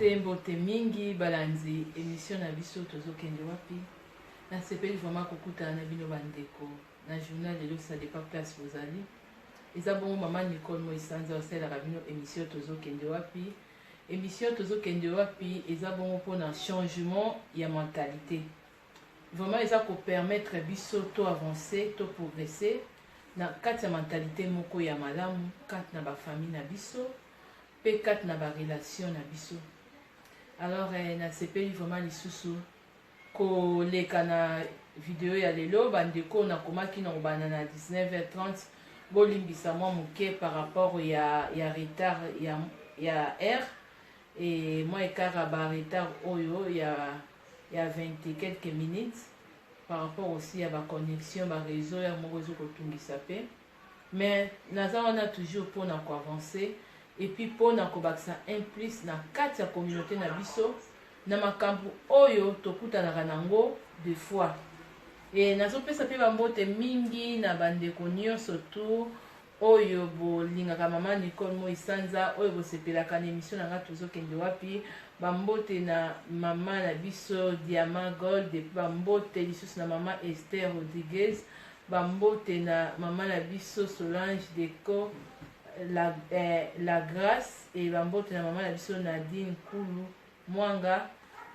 Mbote, mbote mingi balandi emission na biso tozokende wapi. Nasepeli vraiment kokutana na bino bandeko na journal lelo, ça dépend place bozali. Eza bongo mama Nicole Moisanza osalelaka bino émission tozokende wapi. Émission tozokende wapi eza bongo mpona changement ya mentalité. Vraiment eza kopermettre biso to avancer, to progresser na kati ya mentalité moko ya malamu kati na bafamille na biso mpe kati na barelation na biso. Alors nasepeli vraiment lisusu koleka na video ya lelo. Bandeko, nakomaki na kobanda na 19h30, bolimbisa mwa moke par rapport ya retard ya heure e mwa écart ya baretard oyo ya 20 et quelques minutes par rapport aussi ya baconnexion, baréseau ya moko ezokotungisa mpe. Mais naza wana toujours mpona koavancer et puis mpona kobakisa un plus na kati ya communauté na biso na makambo oyo tokutanaka nango des fois. E nazopesa mpe bambote mingi na bandeko nyonso tu oyo bolingaka mama Nicole Moisanza, oyo bosepelaka na émission na nga tozokende wapi. Bambote na mama na biso Diama Gold, et puis bambote lisusu na mama Esther Rodriguez, bambote na mama na biso Solange Deco la Grâce, e bambote na mama na biso Nadine Kulu Mwanga,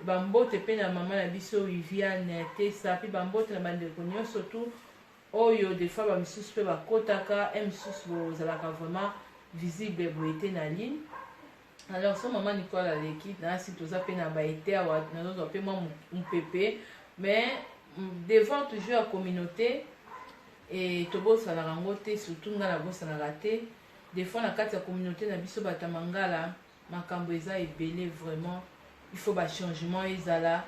bambote mpe na mama na biso Viviane Tesa, mpe bambote na bandeko nyonso tu oyo des fois bamisusu mpe bakotaka e misusu bozalaka vraiment visible boye te na ligne. Alors so mama Nicole aleki nasi, toza mpe na baete awa, nazozwa mpe mwa mopepe, mais devant toujours ya communauté e tobosanaka yango te. Surtout ngai nabosanaka te. Des fois na kati ya communauté na biso bato ya mangala, makambo eza ebele. Vraiment il faut bachangement ezala.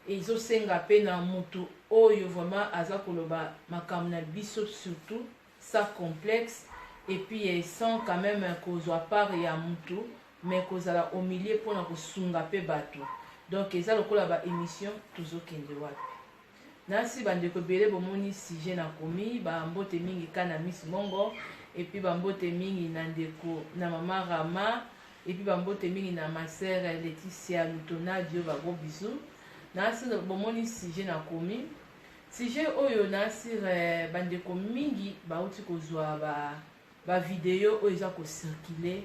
Ezosenga mpe na mutu oyo vraiment aza koloba makambo na biso, surtout sans complexe et puis sans quand même kozwa part ya mutu, mais kozala au milieu mpona kosunga mpe bato. Donc eza lokola baémission tozokende wapi. Nasi bandeko ebele bomoni sujet nakomi. Bambote mingi ka na Miss Mongo, et puis bambote mingi na ndeko na mama Rama, et puis bambote mingi na ma sœur Laetitia Lutonadio, bagros bisous. Nasi bomoni sujet nakomi. Sujet oyo nasir, bandeko mingi bauti kozwa bavideo oyo eza kocirculer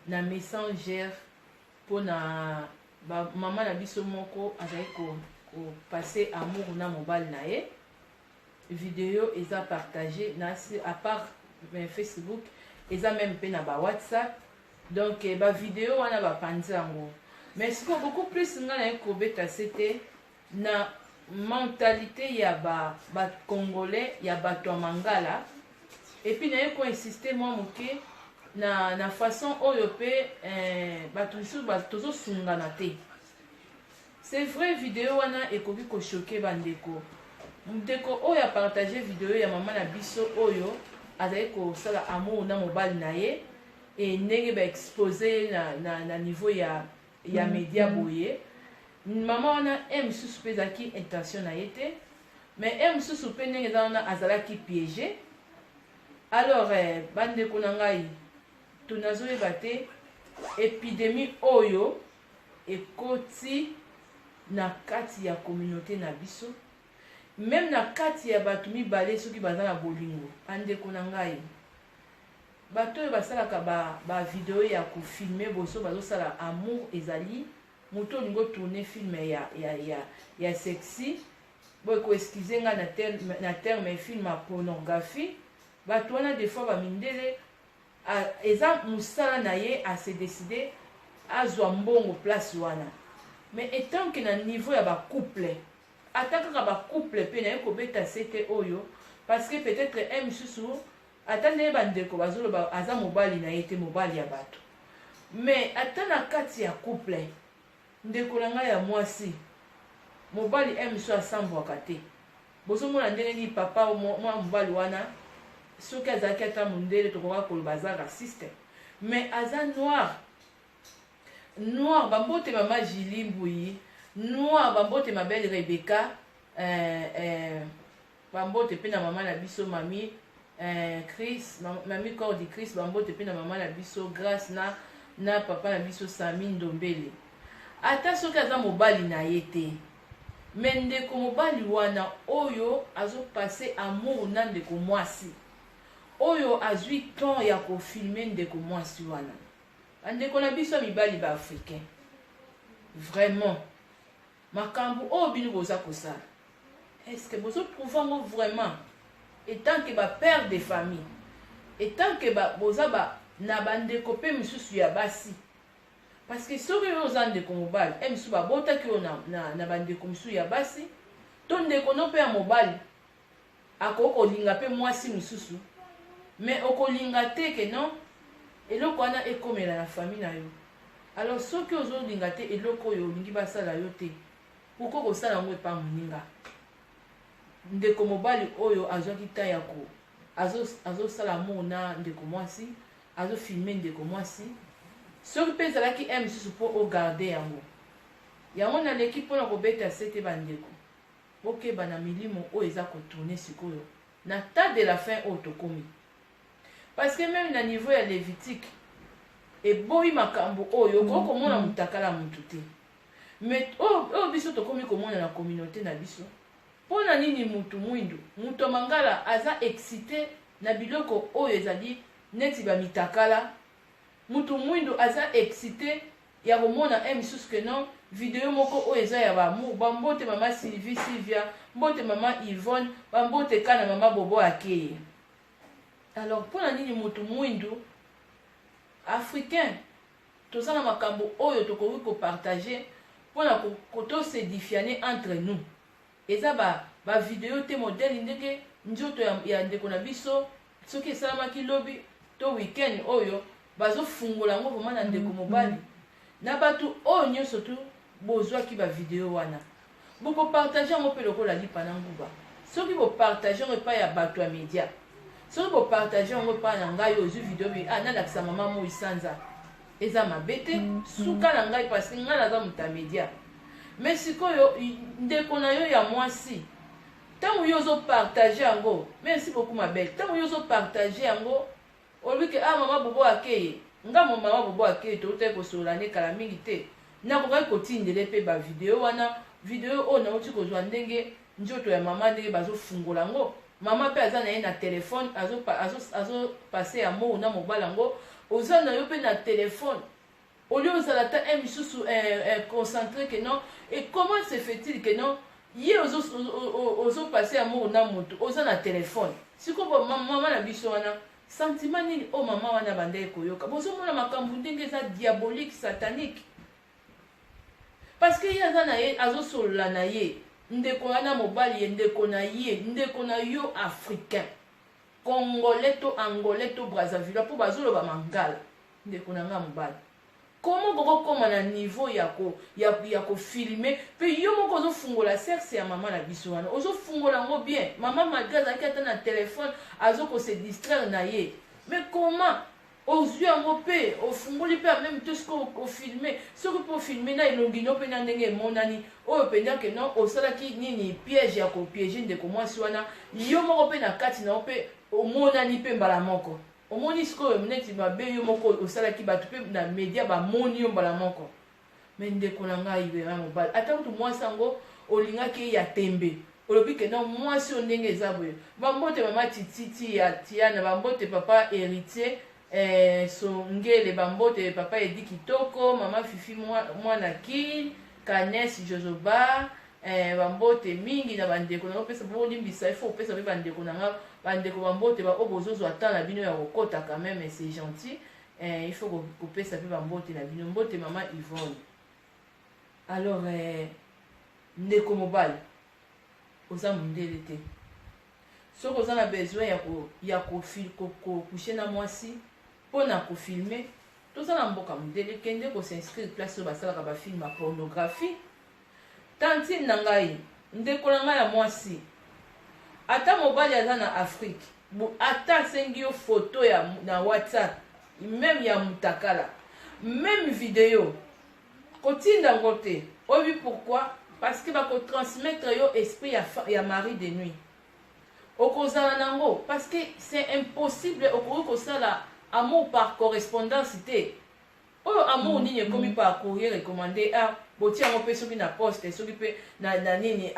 na Messenger mpona bamama na biso moko azali kopasser amour na mobali na ye. Video eza partage na à part Facebook, eza même mpe na bawhatsapp. Donc bavideo wana bapanzi yango, mais sikoyo beaucoup plus ngai naye kobeta se te na mentalité ya bacongolais ba ya bato ya mangala, et puis naye koinsiste mwa moke na façon oyo mpe bato misusu tozosungana te. C'est vrai, video wana ekoki kochoquer bandeko. Ndeko oyo apartage video ya mama na biso oyo azali kosala amour na mobali na ye e ndenge baexpose ye na niveau ya média boye, mama wana e mosusu mpe ezalaki intention na ye te, mais e mosusu mpe ndenge eza wana azalaki piégé. Alors bandeko na ngai, to nazoyeba te épidémie oyo ekoti na kati ya communauté na biso, même na kati ya bato mibale soki baza na bolingo. Bandeko na ngai, bato oyo basalaka bavideo ba ya kofilmer boso bazosala amour, ezali moto olingi otourner film ya sexy boye, koexcuser ngai na terme, film ya pornographie. Bato wana des fois bamindele, eza mosala na ye, ase décide azwa mbongo place wana. Mais étant que na niveau ya bacouple, ata kaka bacouple mpe naye kobeta sete oyo, parce que peut-être un misusu, ata ndenge bandeko bazoloba aza mobali na ye te, mobali ya bato, mais ata na kati ya couple, ndeko na ngai ya mwasi, mobali un misusu asambwaka te. Bozomona ndenge nini papa mwa mobali wana, soki azalaki ata mondele, tokoka koloba aza raciste, mais aza noir. Noir, bambote mama Julie Mbuyi noir, bambote ma belle Rebecca, bambote mpe na mama na biso mami Chris, mami Cordi Chris, bambote mpe na mama na biso Grâce na papa na biso Sami Ndombele. Ata soki aza mobali na ye te, mais ndeko mobali wana oyo azo passer amour na ndeko mwasi, oyo azui temps ya ko filmer ndeko mwasi wana. Ba ndeko na biso ya mibali ba africains, vraiment makambo oyo bino boza kosala, est-ce que bozo prouver yango vraiment etant que ba père de famille, etant que ba, boza ba, na ba ndeko pe misusu ya basi? Parce que soki yo oza ndeko mobali, eh misusu babotaki yo na, na, na bandeko misusu ya basi, to ndeko no pe ya mobali akoki kolinga pe mwasi mosusu, mais okolinga te que non eloko wana ekomela na famille na yo. Alors soki ozolinga te eloko oyo olingi basala yo te, pourquoi kosala yango epa moninga? Ndeko mobali oyo azwaki temps ya ko azosala amour na ndeko mwasi, azo filmer ndeko mwasi, soki pe ezalaki un mosusu po o garder yango. Yango naleki pona kobeta sete ba ndeko, bokeba na milimo oyo eza ko tourner sikoyo na tas de la fin oyo tokomi. Parce que meme na niveau ya Levitique eboyi makambo oyo, okoki komona mutakala ya mutu te. Mais oyo, oyo biso tokomi komona na communaute na biso, Pona nini mutu mwindu, mutu ya mangala aza excite na biloko oyo ezali neti ba mitakala, mutu mwindu aza excite ya komona un misusu que non video moko oyo eza ya ba amour, ba mbote mama Sylvie Sylvia, mbote mama Yvonne, ba mbote ka na mama Bobo Akeye. Alors pona nini mutu mwindu africain toza na makambo oyo tokoki ko partager pona ko to s'edifiane entre nous? Eza ba ba video te modèle ndenge nzoto ya, ya ndeko na biso soki esalamaki lobi to week-end oyo bazo fungola yango vraiment na ndeko mobali na batu oyo nyoso tu bozwaki ba video wana boko partage yango pe lokola lipa na nguba soki bo partage yango epai ya batu ya media soki bo partage yango epai na ngai ozwi video bi ah nalakisa mama moi sanza eza mabe te suka na ngai parce que ngai naza moto ya media. Mais sikoyo ndeko na yo ya mwasi tango yo ozo partager yango, merci beaucoup ma belle, tango yo ozo partager yango olobi ke ah mama bobo akeye, nga mo mama bobo akeye towutaki kosolola ne kala mingi te, nakokaki kotindele pe ba video wana, video oyo nawuti kozwa ndenge nzoto ya mama ndenge bazo fungola yango, mama pe aza na ye na telephone azo azo azo passer amour na mobali yango, oza na yo pe na telephone. Au lieu ozala ata un misusu eh, eh, concentre que non et comment se fait-il que non ye ozo ozo passer amour na mutu oza na telephone sikoyo mama na biso wana sentiment nini oyo mama wana abandaki koyoka bozomona makambo ndenge eza diabolique satanique parce que ye aza na ye azosolola na ye ndeko wana mobali ye ndeko na ye ndeko na yo africain congolais to angolais to brazzaville mpo bazoloba mangala. Ndeko na nga mobali, comment okoki kokoma na niveau ya ko ya, ya ko filmer pe yo moko ozo fungola sexe ya mama na biso wana, ozo fungola yango bien, mama malgre azalaki ata na telephone azo ko se distraire na ye, mais comment ozui yango pe ofungoli pe en meme temps sikoyo o filmer, soki pe o filmer na elongi no pe na ndenge emonani oyo penza que non osalaki nini piège ya ko pieger ndeko mwasi wana, yo moko pe na kati na yo pe omonani pe mbala moko. Omoni sikoyo neti mabe yo moko osalaki batu pe na media ba moni yo mbala moko mais ndeko na ngai ya mobali ata kutu mwasi yango olingaki ye ya tembe olobi ke non mwasi oyo ndenge eza boye ba mbote mama titi tia tiana ba mbote papa heritier eh, songele ba mbote papa edi kitoko mama fifi mwana kin kanes jozobar Eh ba mbote mingi na ba ndeko nazo pesa bolimbisa il faut kopesa pe ba ndeko na nga ba ndeko ba mbote ba oyo bozo zwa temps na bino ya kokota quand même c'est gentil eh, il faut kopesa pe ba mbote na bino mbote mama Yvonne alors eh, ndeko mobali oza mundele te soki oza na besoin ya ko ya ko ko, ko coucher na mwasi mpo na ko filmer toza na mboka mundele kende ko s'inscrire place oyo basalaka ba film ya pornographie. Tantine na ngai, ndeko na ngai ya mwasi, ata mobali aza na Afrique, ata asengi yo photo ya na WhatsApp, meme ya mutakala, meme video, kotinda yango te. Oyebi pourquoi? Parce que bako transmettre yo esprit ya, ya mari de nuit. Okozala nango parce que c'est impossible okoki kosala amour par correspondance te. Oyo amour nini ekomi par courrier recommandé? Ah, botia yango mpe soki na poste, soki mpe na nini,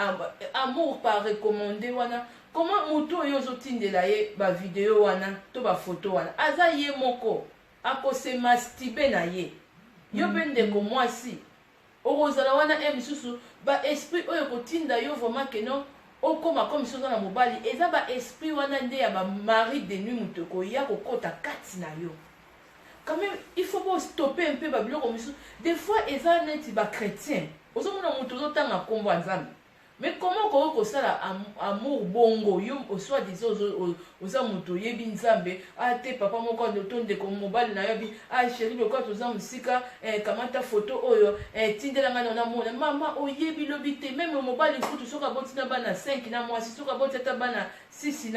amour par recommandé wana, comment motu oyo ozotindela ye bavideo wana to bafoto wana aza ye moko akose masturber na ye? Yo mpe ndeko mwasi okozala wana e misusu baesprit oyo ekotinda yo vraiment que non, okóma comme si oza na mobali. Eza baesprit wana nde ya bamari de nuit, moto ekoya kokɔta kati na yo. Quand même, il faut bostopper mpe babiloko misusu. Des fois eza neti bachrétien, ozomona moto ozotanga nkombo ya Nzambe, mais comment okoki kosala amour bongo, yo soi disant oza moto oyebi Nzambe? A te, papa moko to ndeko mobali na yo abi: "Ah chéri, lokola toza mosika, kamata foto oyo, tindela ngai na namona." Mama, oyebi lobi te. Même mobali kutu, soki aboti na bana 5 na mwasi, soki aboti ata bana 6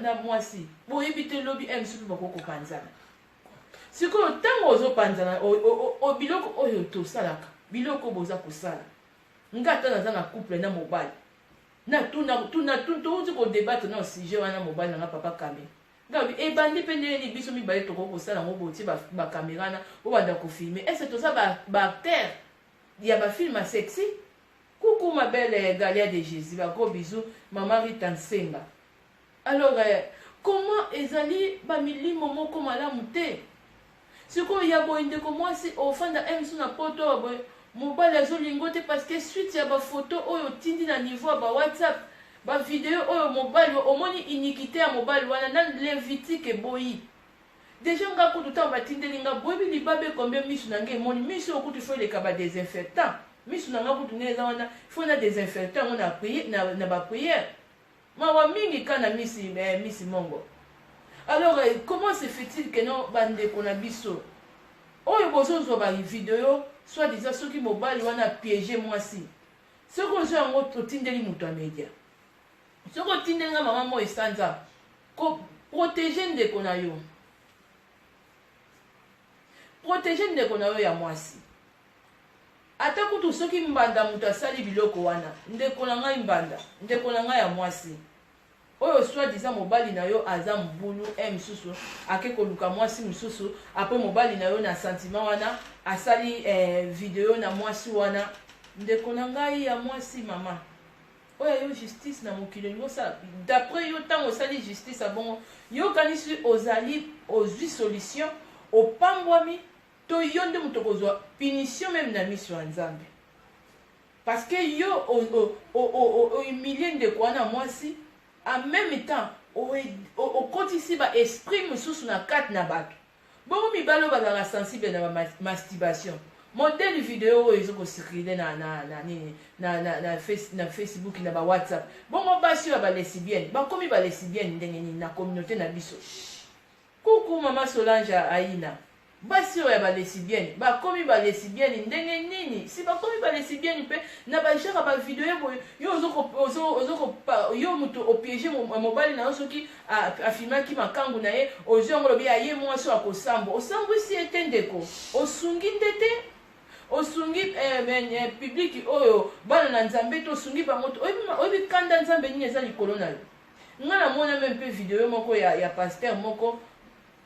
na mwasi, boyebi te lobi e mosusu bakoki kopanzana. Sikoyo ntango ozopanzana, biloko oyo tosalaka, biloko boza kosala, nga ata naza na couple na mobali, touti kodébattre na sujet wana, mobali nanga papa Kame ngabi ebandi mpe ndenge nini biso mibale tokoki kosala yango. Botie bacaméra na bobanda kofilmer, ese toza baacteur ya bafilm ya sexy? Coucou ma belle Galia de Jésus, bagros bisous, mama Rita Nsenga. Alors comment ezali bamilimo moko malamu te? Sikoyo ya boye, ndeko mwasi ofanda misu na poto awa boye, mobali azolingo te parce que suite ya bafoto oyo otindi na niveau ya bawhatsapp, bavideo oyo mobali omoni, iniquité ya mobali wana na Lévitique eboyi déjà. Nga kutu ntango batindeli nga, boyebi libabe combien misu na nga emoni? Misu oyo kutu faut eleka badésinfectant. Misu na nga kutu ndenge eza wana, faut na désinfectant yango na baprière. Mawa mingi ka na misi mongo. Alors comment se fait-il que no bandeko na biso oyo bozozwa bavideo, soit disant soki mobali wana apiéger mwasi, soki ozwa yango, otindeli moto ya media, soki otindeli nga mama mo esanza koprotéger ndeko na yo, protéger ndeko na yo ya mwasi. Ata kutu soki mbanda moto asali biloko wana, ndeko na ngai mbanda, ndeko na ngai ya mwasi oyo soi disant mobali na yo aza mobulu e mosusu ake koluka mwasi mosusu, apres mobali na yo na sentiment wana asali video na mwasi wana, ndeko na ngai ya mwasi, mama oyo, yo justice na mokili olingi osala d'après yo, ntango osali justice abongo, yo okanisi ozali ozwi solution, opambwami, to yo nde moto okozwa punition même na miso ya Nzambe, parce que yo ohumilie ndeko wana mwasi, en même temps okotisi baesprit mosusu na kati na bato. Bongo mibali oyo bazalaka sensible na bamasturbation, modèle video oyo ezokocirculer na nini, na Facebook, na bawhatsapp, bongo basi oyo ya balesbienne bakomi balesbienne ndenge nini na communauté na biso? Kuku mama Solange Aina, basi oyo ya balesbienne bakomi balesbienne ndenge nini? Si bakomi balesbienne mpe na bagenre ya bavideo boye, yo yo moto opiéger mobali na yo, soki afilmaki makangu na ye, ozwi yango, olobi aye mwasi oyo akosambwa, osambwisi ye te. Ndeko, osungi nde te, osungi public oyo bana na Nzambe te, osungi bango te. Oyebi kanda Nzambe nini eza likolo na yo? Nga namona même mpe video moko ya pasteur moko,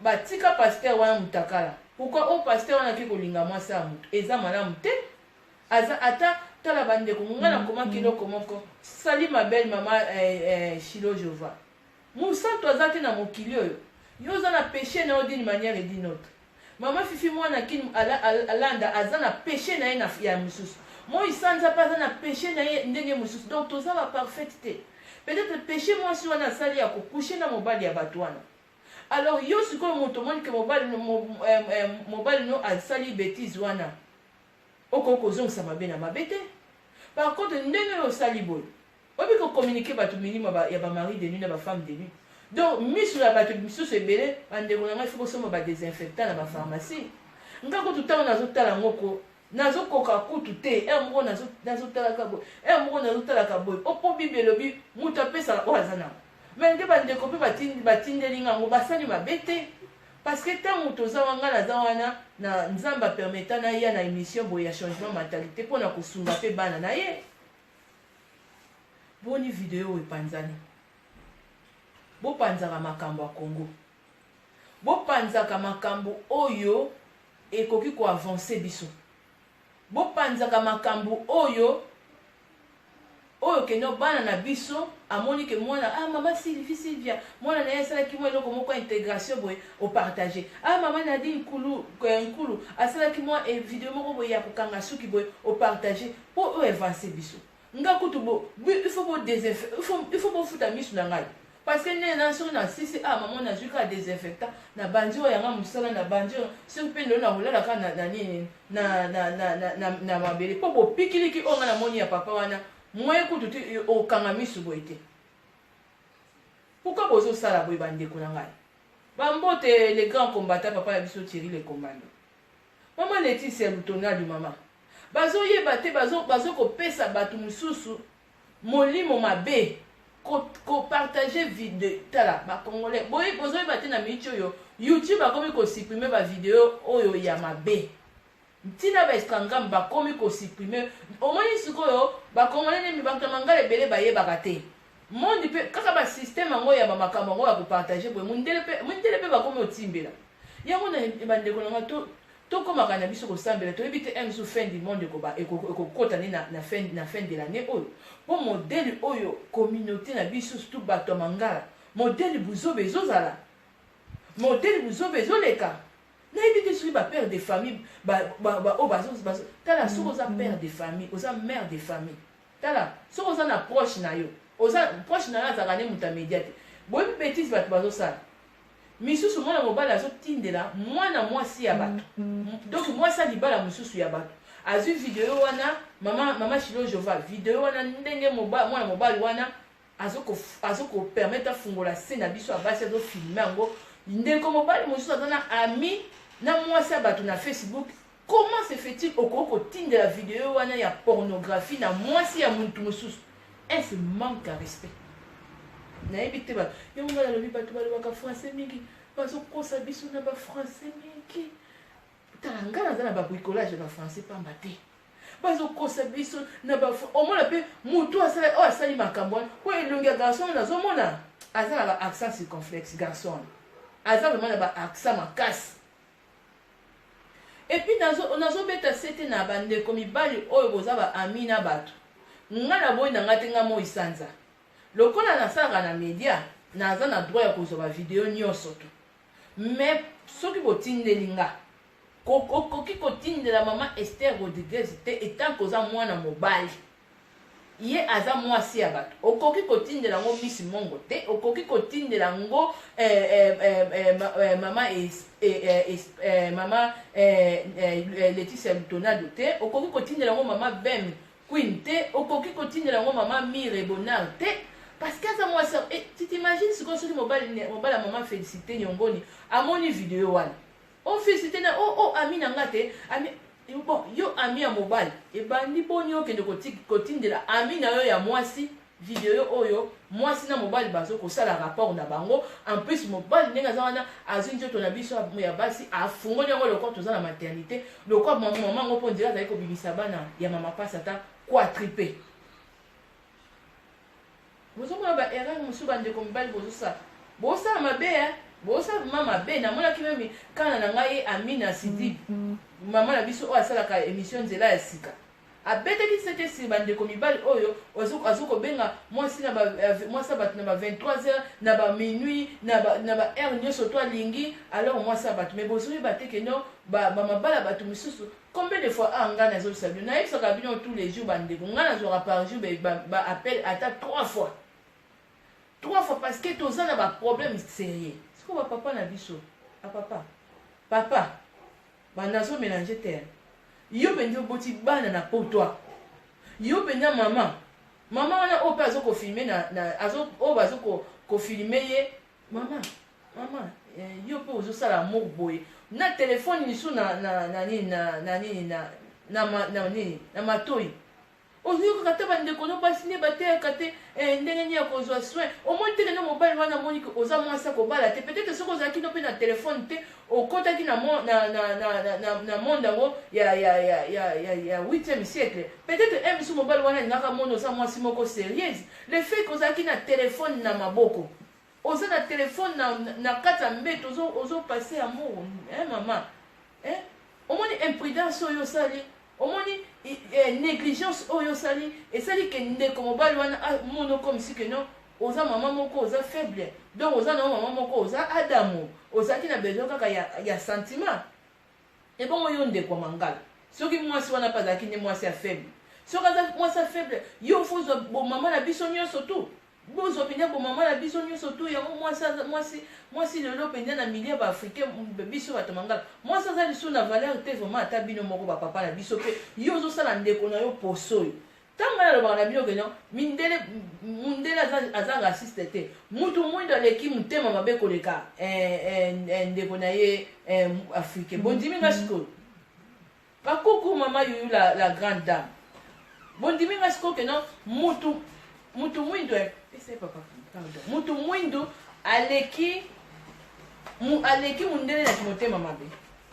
batika pasteur wana mutakala. Pourquoi oyo pasteur wana ake kolinga mwasi ya moto? Eza malamu te. Aza ata tala bandeko, nga nakomaki eloko moko. Sali ma belle mama Shilo Jova, mosantu aza te na mokili oyo. Yo oza na péché na yo d'une manière et d'une autre. Mama Fifi mwana kini alanda aza na péché na ye na ya mosusu, moi sanza mpe aza na péché na ye ndenge mosusu. Donc toza baparfaite te. Peut-être péché mwasi wana asali ya kocoucher na mobali ya bato wana. Alors yo sikoyo moto omoni ke mobali no asali bétise wana, okoki kozongisa mabe na mabe te. Par contre, ndenge oyo osali boye, oyebi kocommuniquer bato milimo ya bamari de nuit na bafemme de nuit. Donc miso ya bato misusu ebele, bandeko na ngai, faut kosomba badésinfectant na bapharmacie. Nga kutu ntango nazotala yango ko nazokoka kutu te. Heure moko nazotalaka boye, heure moko nazotalaka boye, opo Bible elobi moto apesaka oyo aza nango. Mais nde bandeko mpe batindeli nga yango, basali mabe te, parce que ntango toza wanga, naza wana na Nzambe apermettre na ya na émission boye ya changement mentalité mpona kosunga mpe bana na ye. Boni video oyo epanzani, bopanzaka makambo ya Kongo. Bopanzaka makambo oyo ekoki ko avancer biso. Bopanzaka makambo oyo oyo que no bana na biso amoni que mwana ah mama Sylvie Sylvia mwana na ye asalaki mwa eloko moko ya integration boye o partager ah mama Nadine Nkulu eh, Nkulu asalaki mwa eh, video moko boye ya kokanga suki boye o partager po oyo avancer biso. Nga kutu bo il faut bo desinfecter il faut bofuta misu na ngai parce que nde na soki na sisi ah maman nazwi kaka desinfectant na bandi oyo yanga mosala na bandi oyo soki mpe lelo nakolala kaka na, na nini na, na, na, na, na, na mabele mpo bopikiliki oyo nga namoni ya papa wana moye kutu te okanga misu boye te. Pourquoi bozosala boye bandeko na ngai? Bambote le grand combattant papa na biso Thierry le commando. Maman Leticia Lutonadu mama bazo yeba te bazo bazo kopesa batu mususu molimo mabe ko ko partager video tala ba congolais boye bozo yeba te na minute oyo YouTube akomi ko supprimer ba video oyo ya mabe ntina ba Instagram bakomi ko supprimer omoni sikoyo ba congolais nde bato ya mangala ebele bayebaka te monde pe kaka ba système yango ya ba makambo yango ya ko partager boye mundele pe mundele pe bakomi otimbela Yango na ba ndeko na nga to tokomaka na biso kosambela toyebi te un jour fin du monde ekoba ekokota nde na, na fin na fin de l'année oyo po modèle oyo communauté na biso surtout bato ya mangala modèle buzoba ezozala modèle buzoba ezoleka nayebi te soki ba père de famille ba, ba, ba, oyo bazo, bazo tala soki oza père de famille oza mère de famille tala soki oza na proche na yo oza proche na yo azalaka nde moto ya media te boyebi betise bato bazosala Misusu mwana mobali azo tindela mwana mwasi ya batu donc mwasi ya libala mususu ya batu azui video wana mama mama Shilo Jova video wana ndenge moba, mwana mobali wana azo ko azo ko permettre afungola se na biso ya basi azo filmer yango ndeko mobali mosusu aza na ami na mwasi ya batu na Facebook. Comment se fait-il okoki kotindela video wana ya pornographie na mwasi ya muntu mosusu? Est-ce manque ya respect? Nayebi te ba yango ngai nalobi bato balobaka français mingi bazokosa biso na ba français mingi. Tala ngai naza na ba bricolage ya ba français pamba te. Bazokosa biso na ba omona pe mutu asala oyo asali makambo wana po elongi ya garçon wana nazomona aza na ba accent circonflexe garçon wana aza vraiment na ba accent makasi. Et puis nazo nazo beta sete na ba ndeko mibali oyo boza ba amis na batu. Nga na boyi na nga te nga moi sanza. Lokola nasalaka na media naza na droit ya kozwa ba video nioso tout. Mais soki botindeli nga okoki kotindela maman Esther Rodriguez te etant que oza mwana mobali. Ye aza mwasi ya batu okoki kotindela ngo miss mongo te okoki kotindela ngo eh, eh, eh, eh, eh, mama es, eh, eh, es, eh, mama eh, eh, eh, Leticia Lutonado te okoki kotindela ngo mama Bem Queen te okoki kotindela ngo mama Mire Bonard te parce que aza mwasi eh, tu t'imagines sikoyo soki mobali mobali ya mama Felicite Nyongoni amoni video wana Oh felicite na oh oh ami na nga te ami bon yo ami ya mobali ebandi boni okende kotindela ami na yo ya mwasi video oyo mwasi na mobali bazo kosala rapport na bango en plus mobali ndenge aza wana azwi nzoto na biso ya basi afungoli yango lokola toza na maternité lokola mama yango mpo nzela azali kobimisa bana ya mama pasi ata quadruple. Bozomona ba erreur mosusu ba ndeko mibali bozosala. Bosala mabe hein. Bosala vraiment mabe. Namonaki meme kana na ngai Amina Sidibe. Mama na biso oyo asalaka emission nzela ya sika. Abetaki sete sur ba ndeko mibali oyo azo kobenga mwasi na ba mwasi ya bato na ba 23 heures na ba minuit na ba na ba heure nyoso to alingi alors mwasi ya bato mais bozoyeba te que non ba ba mabala bato misusu. Combien de fois ah nga nazobisa bino nayebisaka bino tous les jours ba ndeko nga nazwaka par jour ba, ba appel ata 3 fois 3 fois parce que toza na ba problème sérieux sikoyo ba papa na biso ba papa papa ba nazo mélanger te yo mpenza oboti bana na potwa yo mpenza mama mama wana oyo mpe azo kofilme na, na azo oyo bazo kofilme ye Mama, mama, eh, yo pe ozosala amour boye na telefone lisu na na na nini na na nini na na ma, na nini na matoyi ozoyokaka ata bandeko no basi nde bateyaka te eh, ndenge nini ya kozwa soin omoni te kende mobali wana amoni ke oza mwasi ya kobala te peut-être soki ozalaki no mpe na telefone te okotaki na, na, na, na, na, na, na monde yango ya, ya, ya, ya, ya, ya 8e siècle peut-être un misu mobali wana alingaka mona oza mwasi moko sérieuse le fait kozalaki na telefone na maboko. Oza na telefone na, na kati ya mbeto ozo, ozo passe amour eh, mama eh? Omoni imprudence oyo osali, omoni eh, negligence oyo osali esali ke ndeko mobali wana amono comme si que non oza mama moko oza faible, donc oza na mama moko oza Adamo, ozalaki na besoin kaka ya, ya sentiment. Ebongo yo ndeko ya mangala, soki mwasi wana pe azalaki nde mwasi ya faible, soki aza mwasi ya faible, yo faut ozwa bomama na biso nyonso tout, bozwa mpenza bomama na biso nyonso tout. Yango mwasi mwasi mwasi lelo mpenza na milieu ya baafricain, biso bato mangala, mwasi aza lisusu na valeur te vraiment. Ata bino moko bapapa na biso mpe, yo ozosala ndeko na yo poso oyo. Ntango ngai nalobaka na bino ke non, mindele, mundele aza, aza raciste te. Mutu mwindo aleki motema mabe koleka eh, eh, eh, ndeko na ye eh, africain. Bondimi nga sikoyo? Bakuku mama Yuyu la, la grande dame. Bondimi nga sikoyo ke non, mutu mutu mwindo eh, pesa papa pardon. Mutu mwindo aleki mu, aleki mundele na kimotema mabe.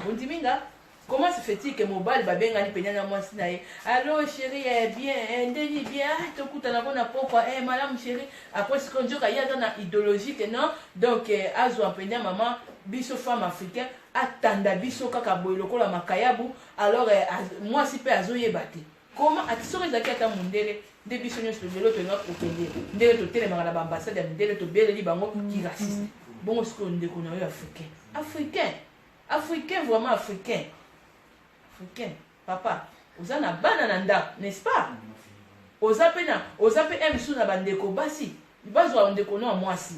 Bondimi nga? Comment se fait-il que mobali babengani penya na mwasi na ye, allo chérie, eh, bien, eh, ndeni bien, ah, tokutana ko na pokwa, eh, malamu chérie. Après sikoyo nzoka ye aza na idéologie que non, donc eh, azwa penya mama biso femme africain atanda biso kaka boye lokola makayabu. Alors eh, mwasi mpe azoyeba te comment ati soki ezalaki ata mundele nde biso nyonso lelo tolingaka kokende ndenge totelemaka na baambassade ya mindele, tobeleli bango ki raciste. Bongo sikoyo ndeko na yo africain, africain, africain, vraiment africain, africain, papa, oza na bana na ndako, n'est-ce pas? Oza mpe na, oza mpe mosusu na bandeko basi, bazwa ndeko no ya mwasi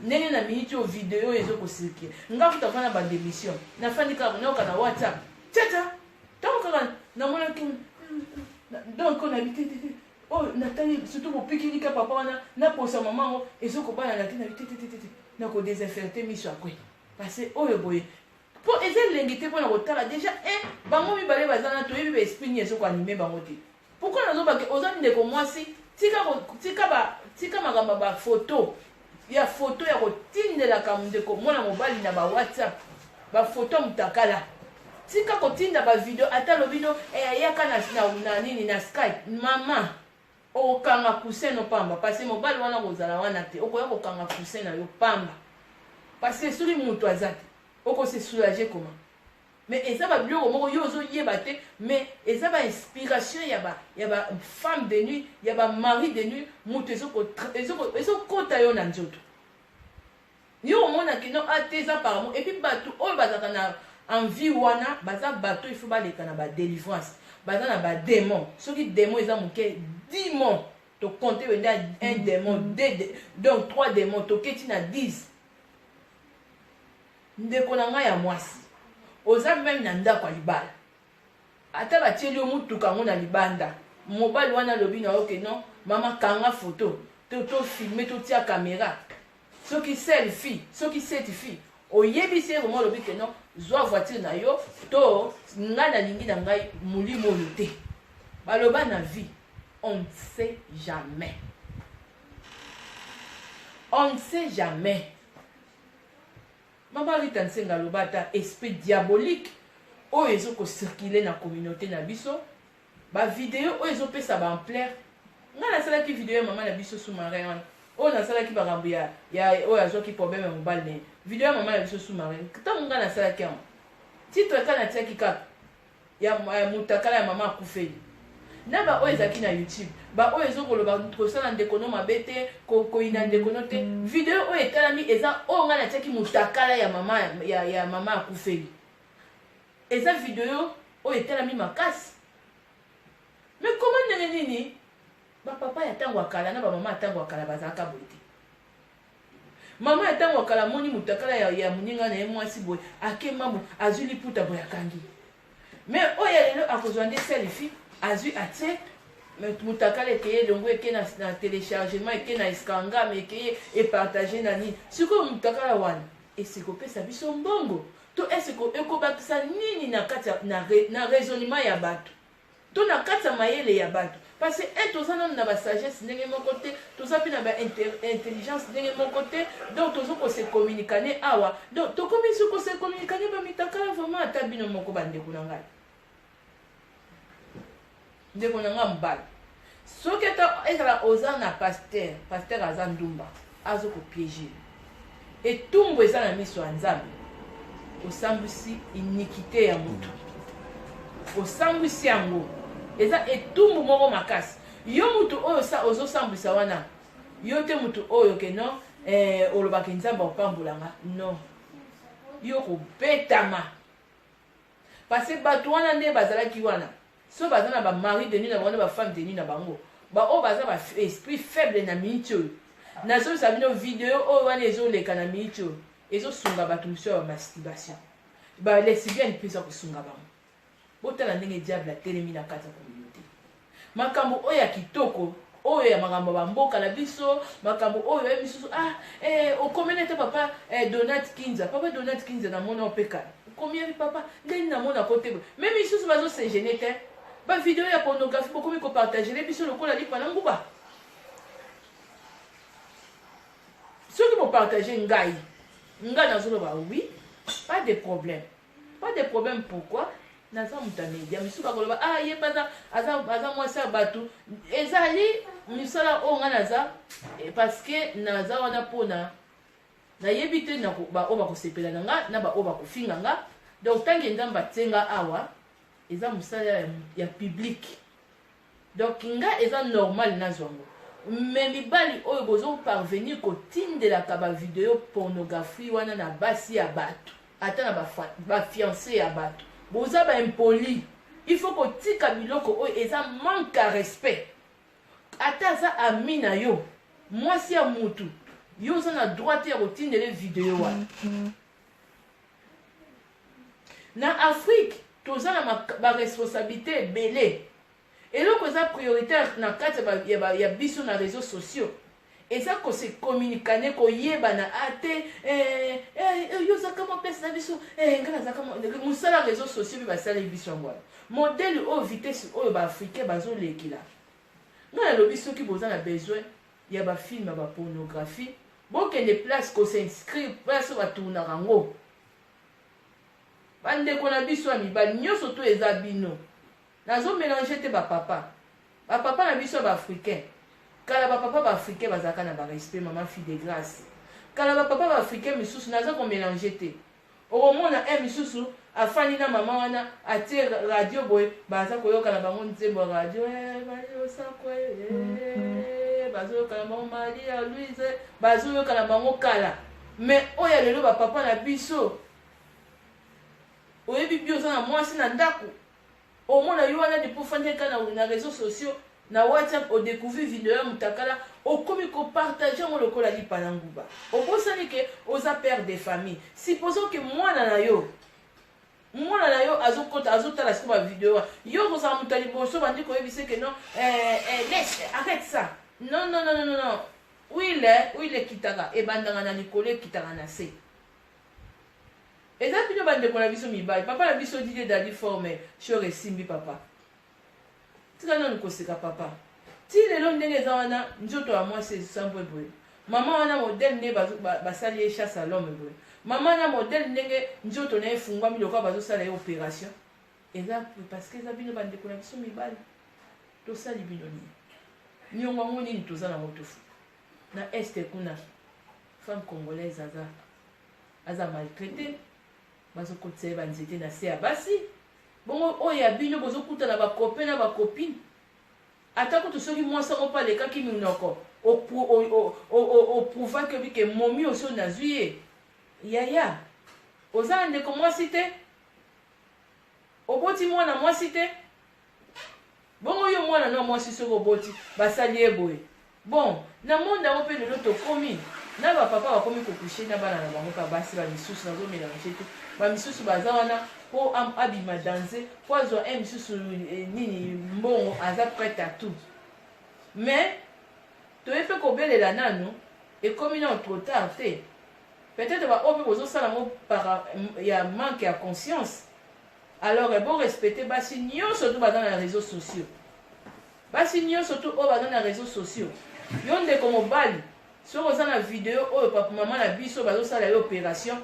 ndenge na miniti oyo video oyo ezokocirculer. Nga kuta fana banda émission, nafandi kaka nayoka na WhatsApp tata, ntango kaka namonaki, donc nayebi te te te oyo natali, surtout bopikilika papa wana naposa mama yango ezokobalana te. Nayebi te te te te nakodésinfecter miso akwe parce que oyo boye mpo eza elengi te mpona kotala. Déjà un, bango mibale baza na, toyebi baesprit nini ezokoanimer bango te. Pourquoi nazobake oza ndeko mwasi, tika, tika, ba, tika makambo ya bafoto, ya foto ya kotindelaka ndeko mwana mobali na bawhatsapp, bafoto ya mutakala. Tika kotinda bavideo. Ata alobi no eh, yaka na, na, na nini, na Skype, mama, okokanga coussin no pamba parce que mobali wana kozala wana te. Okoya kokanga coussin na yo pamba parce que soki moto aza te, okose soulager comment? Mais eza babiloko moko yo ozoyeba te, mais eza bainspiration ya ba femme de nuit, ya bamari de nuit. Moto ezokota yo na nzoto, yo omonaki no a te, eza par amour. Et puis bato oyo bazalaka na envie wana baza bato il faut baleka na badélivrance, baza na badémon. Soki démon eza moke, démon tocompter wende un démon, deux, donc trois démon, toketi na 10. Ndeko na ngai ya mwasi, oza même na ndako ya libala, ata batieli yo mutuka yango na libanda, mobali wana alobi na yo ke non, mama, kanga foto to tofilmer, totia caméra, soki selfie, soki selfie, oyebisi ye vraiment, olobi ke non, zwa voiture na yo to ngai nalingi na ngai molimo oyo te. Baloba na vie, on ne sait jamais, on ne sait jamais. Mama Rita Nsenga aloba ata esprit diabolique oyo ezokocirculer na communauté na biso, bavideo oyo ezopesa baampleur. Ngai nasalaki video ya mama na biso sous-marin wana oyo nasalaki makambo ya oyo azwaki problème ya mobali na ye. Video ya mama na biso sous-marin, ntango ngai nasalaki yango, titre kaka natiaki kaka ya mutakala ya mama akufeli na baoyo ezalaki na YouTube, baoyo ezokoloba kosala ndeko no mabe te, koyina ndeko no te. Video oyo etalami eza oyo ngai natiaki mutakala ya mama, ya mama akufeli. Eza video oyo etalami makasi. Mais koma ndenge nini bapapa ya ntango ya kala na bamama ya ntango ya kala bazalaka boye te? Mama ya ntango ya kala amoni mutakala ya moninga na ye mwasi boye, akemba, azwi liputa boye, akangi. Mais oyo ya lelo akozwa nde selfie, azwi, atie mutakala, ekeye elongo, eke na téléchargement, eke na Instagram, ekeye epartager na nini. Sikoyo mutakala wana esi kopesa biso mbongo to esi ekobakisa nini na kati na raisonnement ya bato to na kati ya mayele ya bato? Parce que un, toza nanu na basagesse ndenge moko te, toza mpe na baintelligence ndenge moko te, donc toza kose communiquer awa, donc tokomi so kose communiquer bamitakala. Vraiment, ata bino moko bandeko na ngai, ndeko na ngai mobali, soki ata ezala oza na pasteur, pasteur aza ndumba, azokopiéger. Etumbu eza na miso ya Nzambe. Osambwisi iniquite ya moto. Osambwisi yango. Eza etumbu moko makasi. Yo moto oyo ozosambwisa wana, yo te moto oyo ke non, eh, olobaka Nzambe akopambola nga. Non. Yo kobetama. Parce que bato wana nde bazalaki wana. Soki baza na ba mari de nuit na bango na ba femme de nuit na bango, ba oyo baza ba esprit faible na minute oyo. Nazolisa bino video oyo wana ezoleka na minute oyo ezosunga bato mosusu ya ba masturbation. Ba lesbienne mpe eza kosunga bango. Botala ndenge diable atelemi na kati ya communauté. Makambo oyo ya kitoko oyo ya makambo ya bamboka na biso, makambo oyo ya misusu ah eh, okomeli ata papa eh, Donat Kinza, papa Donat Kinza namona mpe kala okomi papa ndeni namona ko te me misusu bazo se gêner te ba video ya pornographie bokomi ko partager biso lokola lipa na nguba. Soki bo partager ngai, ngai nazoloba oui, pas de problème. Pas de problème pourquoi? Naza moto ya media misusu bakoloba ah ye mpe aza, aza, aza mwasi ya bato. Ezali misala oyo ngai naza eh, parce que naza wana mpona nayebi te baoyo bakosepela na nga na baoyo bakofinga nga. Donc tanke Nzambe atie nga awa eza mosala ya, ya public. Donc nga eza normal nazwa ngo. Mais mibali oyo bozo parvenir kotindelaka ba video pornographie wana na basi ya bato, ata na ba fiancé ya bato, boza ba impoli. Il faut kotika biloko oyo eza manque ya respect. Ata aza ami na yo, mwasi ya mutu, yo oza na droit te ya kotindele video wana. Na Afrique toza na ba responsabilité ebele. Eloko eza prioritaire na kati ya, ba, ya biso na réseaux sociaux eza ko se communicane, koyebana a te eh, eh, eh, yo ozaka mwa place na biso eh, ngai nazaka mosala réseaux sociaux mpe basaleli biso yango wana modèle oyo vitesse oyo baafricain bazolekela. Ngai nalobi soki boza na besoin ya bafilme ya bapornographie, bokende place ko s'inscrire place oyo batournaka yango. Bandeko na biso ya mibali nyonso to eza bino, nazo mélanger te bapapa, bapapa na biso ya baafricain. Kala bapapa baafricain bazalaka na barespect, mama fille de grâce. Kala bapapa baafricain misusu naza komélanger te. Okomona un misusu afandi na mama wana atie radio boye, baza koyoka na bango nzembo ya radio eh, eh, bazoyoka na bango Maria Louise, bazoyoka na bango kala. Mais oyo ya lelo bapapa na biso, oyebi bi oza na mwasi na ndako, omona yo wana depuis ofandi kaka na réseaux sociaux na WhatsApp, odécouvrir video ya mutakala, okomi kopartage yango lokola lipa na nguba. Obosani ke oza père de famille. Supposons ke mwana na yo, mwana na yo azokota azotala sikoyo ba video wana, yo okozala moto ya liboso bandi koyebisa ke non, eh, eh, laisse, arrête ça, non non non non non. Huile, huile ekitaka, ebandaka na likolo ekitaka na se. Eza bino bandeko na biso mibali, papa na biso Didier Dadi forme shore esimbi papa. Tika nanu koseka papa. Ti lelo ndenge eza wana nzoto ya mwasi esambwe boye. Mama wana modèle nde basali ye chasse à l'homme boye. Mama na modèle ndenge nzoto na ye efungwami lokola bazosala ye opération. Eza parce que eza bino bandeko na biso mibali. Tosali bino nini? Niongo yango nini toza nango tofuta? Na est kuna femme congolaise aza aza maltraité, bazokotisa ye banzete na se ya basi. Bongo oyo ya bino bozokutana ba copain na ba copine, ata kutu soki mwasi yango mpe alekaki minoko, oprouvaki obi ke momi oso nazwi ye. Yaya, oza na ndeko mwasi te? Oboti mwana mwasi te? Bongo yo mwana na mwasi soki oboti basali ye boye. Bon, na monde yango mpe lelo tokomi na bapapa bakomi kokushe na bana na bango mpe basi ba misusu, nazo mélanger te, ba misusu baza wana mpo abima danse, mpo azwa un misusu nini mbongo, aza prête à tout. Mais toye mpe kobelela nanu, ekomi nano trop tard te. Peut-être ba oyo mpe bozosala yango par ya manque ya conscience. Alors bo respecter basi nyonso tu baza na réseaux sociaux. Basi nyonso tu oyo baza na réseaux sociaux. Yo ndeko mobali, soki oza na video oyo papa mama na biso bazosala ye opération,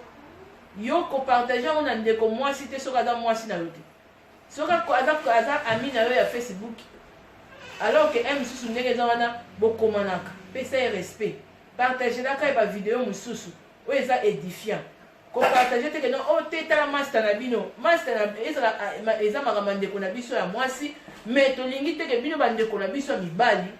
yo kopartage yango na ndeko mwasi te soki aza mwasi na yo te. Soki aza, aza ami na yo ya Facebook, alors que un mosusu ndenge eza wana bokomanaka, pesa ye respect, partagelaka ye ba video mosusu. Oyo eza edifiant. Ko partager te que non oh te tala masta na bino. Masta na ezala eza makambo ya ndeko na biso ya mwasi mais tolingi te que bino ba ndeko na biso ya mibali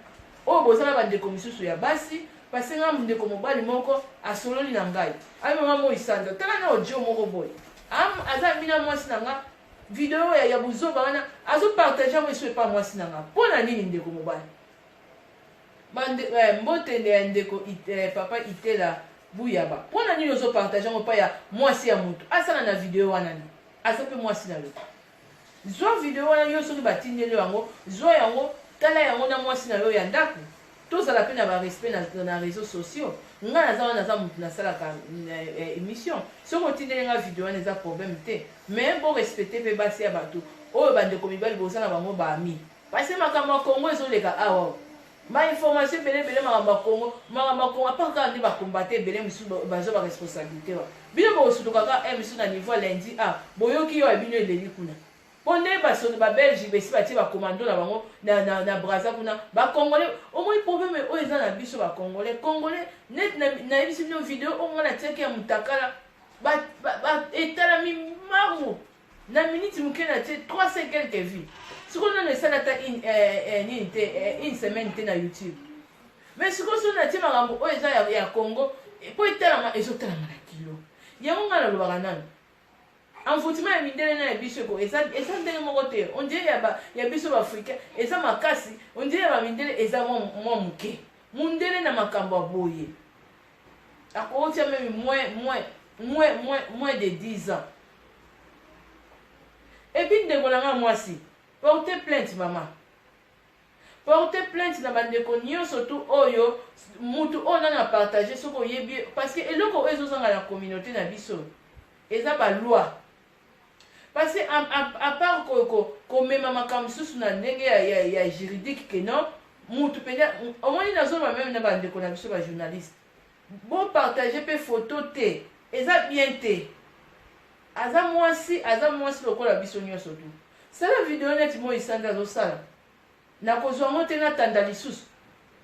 oyo boza na ba ndeko misusu ya basi parce nga ndeko mobali moko asololi na ngai. Ayi mama moi sanza tala na audio moko boye. Am aza mina mwasi na nga video ya, ya buzoba wana azo partager yango esu epa mwasi na nga. Pona nini ndeko mobali? Bande, eh, mbote ya ndeko eh, papa Itela Buyaba. Pona nini ozo partager yango pa ya mwasi ya mutu? Asala na video wana nini? Aza pe mwasi na yo. Zwa video wana yo soki batindeli yo yango, zwa yango, tala yango na mwasi na yo ya ndaku. Tozala pe na ba respect na, na reseaux sociaux. Nga naza wana naza mutu nasalaka eh, eh, emission. Soki otindeli nga video wana eza problème te. Mais bo respecter pe basi ya batu oyo bandeko mibali boza na bango ba amis. Parce que makambo ya Congo ezo leka awa. Ba information ebele ebele makambo ya Congo, makambo ya Congo apart kaka nde ba combattants ebele misusu bazwa ba responsabilite wa. Bino bokosutuka kaka eh misusu na niveau ya lundi ah boyoki yo ya bino eleli kuna. Po nde ba sono ba belge besi batie ba commando na bango na na na Brazza kuna ba congolais omoni problème oyo eza na biso ba congolais congolais net na nayebisi bino video oyo nga natiaki ya mutakala ba, ba, ba etalami mangu Na minute muke na tie 300 quelques vues. Sikoyo nanu esali ata une eh, eh, nini te eh, une semaine te na YouTube. Mais sikoyo soki natie makambo oyo eza ya, ya Congo mpo etalama ezotalama na kilo. Yango ngai nalobaka nanu envoûtement ya mindele na ya biso eko eza eza ndenge moko te. On dirait ya ba ya biso ba africain eza makasi, on dirait ya ba mindele eza mwa mwa moke. Mundele na makambo ya boye akotia meme moins moins moins moins moins de 10 ans. Et puis ndeko na nga mwasi, porter plainte mama. Porter plainte na bandeko nyonso tu oyo mutu oyo nani a partager soki oyebi parce que eloko oyo ezozanga na communauté na biso eza ba loi. Parce que à, à, part komema ko, ko makambo mosusu na ndenge ya, ya, ya juridique que non mutu mpenza omoni nazoloba meme na bandeko na biso ba journaliste bo partager mpe photo te eza bien te. Aza mwasi aza mwasi lokola biso nioso tout. Sala video neti moi sanza azo sala. Nakozwa ngo te natanda lisusu.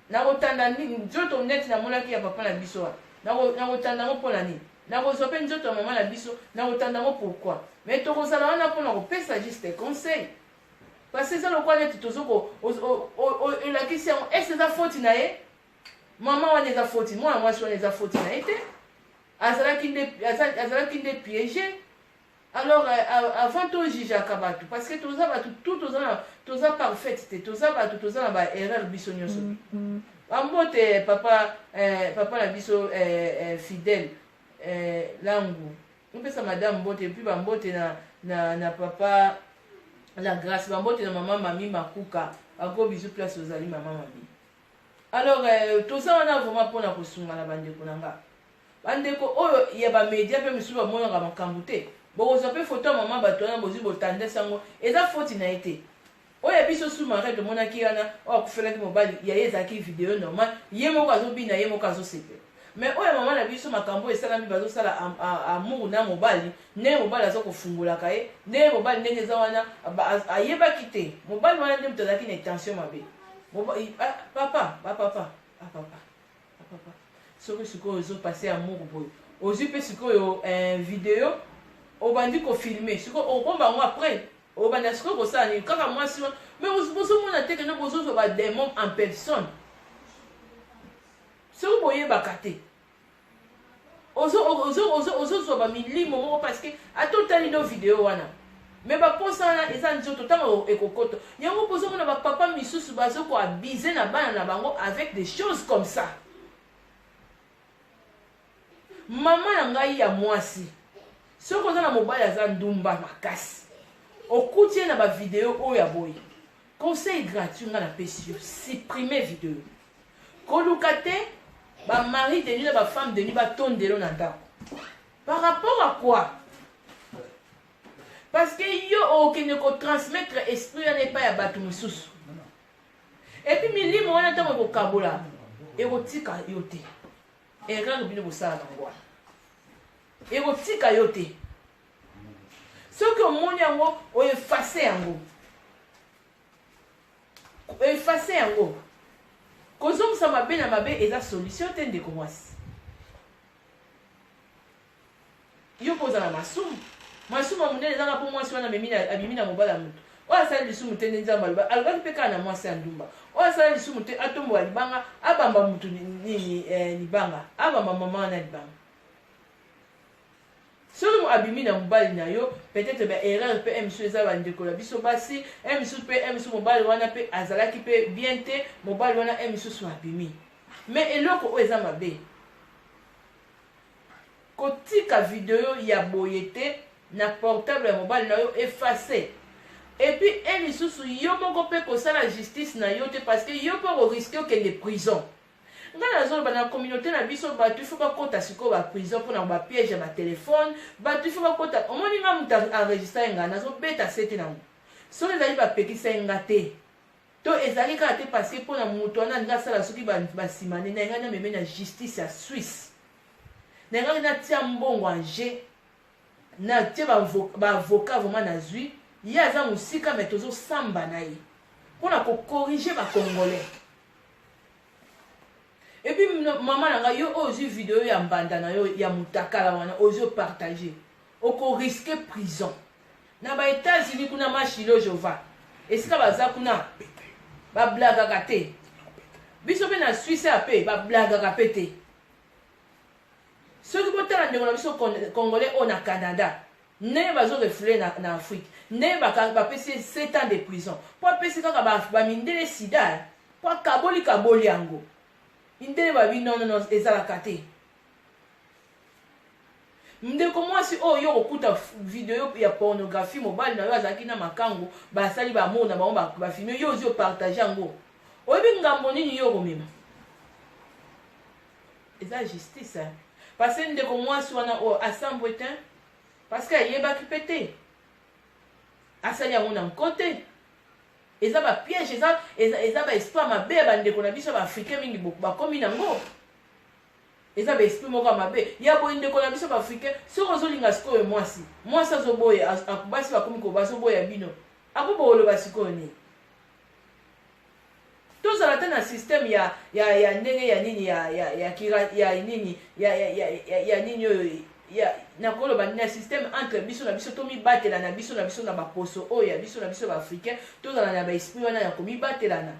Nakotanda nzoto neti namonaki ya papa na biso wana. Nako nakotanda ngo pona nini? Nakozwa pe nzoto ya mama na biso nakotanda ngo pourquoi? Mais tokozala wana pona kopesa juste conseil. Parce que eza lokola neti tozo ko elakisi yango est-ce eza faute na ye? Mama wana eza faute, mwana mwasi wana eza faute na ye te. Azalaki nde azalaki nde piège. Alors euh, avant to jugeaka bato parce que toza bato tout toza na toza parfaite te, toza bato toza na ba erreur biso nyonso. Bambote papa eh, papa na biso eh, eh, fidèle eh, Langu. Opesa madame mbote et puis bambote na, na, na papa la grâce, bambote na mama mami Makuka. Ba gros bisous place ozali mama mami. Alors euh, toza wana vraiment pona kosunga na bandeko na nga. Bandeko oyo ya ba media pe misusu bamonaka makambo te. Bokozwa pe photo ya mama bato wana bozwi botandasi yango eza faute na ye te. Oyo ya biso sous marin tomonaki wana oyo akufelaki mobali ya ye ezalaki video normal ye moko azobina ye moko azosepela. Mais oyo ya mama na biso makambo oyo esalami bazosala amour na mobali ndenge mobali aza kofungolaka ye ndenge mobali ndenge eza wana ayebaki te mobali wana nde moto azalaki na intention mabe. Papa, ba papa, ba papa, ba papa. Soki sikoyo ozo passe amour boye ozwi mpe sikoyo eh, video obandi kofilme sikoyo okobomba yango après obanda sikoyo kosala nini kaka mwasi wana mais bozomona te kende bozozwa ba demon en personne soki boyebaka te ozozwa bamilimo moko parce que ata otali no video wana me baposa wana eza nzoto ntango ekokoto yango bozomona bapapa misusu bazo koabize na bana na bango avec des choses comme ça. Mama na ngai ya mwasi, soki oza na mobali aza ndumba makasi, okuti ye na bavideo oyo ya boye, conseil gratuit ngai napesi yo, supprime video. Koluka te ba mari de nuit na ba femme de nuit batondelo na ndako. Par rapport à quoi? Parce que yo okende ko transmettre esprit wana epai ya bato mosusu. Et puis milimo wana ntango ekokabola ekotika yo te. Erreur bino bosalaka yango wana. Ekotika yo te. Soki omoni yango, oefase yango. Effacer yango. Kozongisa mabe na mabe eza solution te ndeko mwasi. Yo mpe oza na masumu. Masumu ya monene ezaka mpo mwasi wana abimi na mobali ya moto. Oyo asali lisumu te nde Nzambe aloba, alobaki mpe kaka na mwasi ya ndumba. Oyo asala lisumu te atombola libanga, abamba moto nini eh, libanga, abamba mama wana libanga. Soki abimi na mobali na yo, peut-être ba erreur pe msu eza ba ndeko na biso basi, msu pe msu mobali wana pe azalaki pe bien te, mobali wana msusu abimi. Mais eloko oyo eza mabe. Kotika video ya boye te na portable ya mobali na yo effacer. Et puis un lisusu yo moko pe kosala justice na yo te parce que yo pe oko risquer okende prison. Nga nazoloba na communaute na biso batu il faut bakota sikoyo ba prison pona ba piège ya ba telephone, batu il faut bakota omoni nga mutu a enregistra nga nazobeta sete nango soki ezali bapekisaki nga te to ezalaki kaka te parce que pona mutu wana alingi asala soki ba sima ne nalingaki na meme na justice ya Suisse nalingaki natia mbongo en jeu natie ba avocat vraiment nazui ye aza mosika mais tozosamba na ye pona ko corriger ba congolais. Et puis maman na ngai yo oyo ozwi video ya mbanda na yo ya mutakala wana ozwi opartage oko risque prison na ba Etats-Unis kuna mashilo jova esika baza kuna bablagaka te biso mpe na Suisse ya mpe bablagaka mpe te soki botala ndeko na biso congolais oyo na Canada ndenge bazo refouler na, na Afrique ndenge bapesi ye 7 ans de prison mpo apesi kaka bamindele ba sida mpo akaboli kaboli yango mindele babi non non non ezalaka te ndeko mwasi oyo yo okokuta video ya pornographie mobali na yo azalaki na makango basali baamour na bango bafilme yo ozwi opartage yango oyebi ngambo nini yo okomema eza justice hein? Parce que ndeko mwasi wana oyo asambwe te parce que ayebaki mpe te asali yango na nko te eza ba piège eza, eza, eza ba esprit mabe ya bandeko na biso ba africain mingi bakomi nango eza ba esprit moko ya mabe ya boye ndeko na biso ba africain soki ozolinga sikoyo mwasi mwasi azoboya basi bakomi ko bazoboya bino akoboloba sikoyo nini Tozala ata na système ya ya ya ndenge ya nini ya ya ya kira ya nini ya ya ya ya, ya nini oyo ya nakoloba na système entre biso na biso tomibatela na biso na biso na baposo oyo ya biso na biso ba africain tozala na ba esprit wana ya komibatelana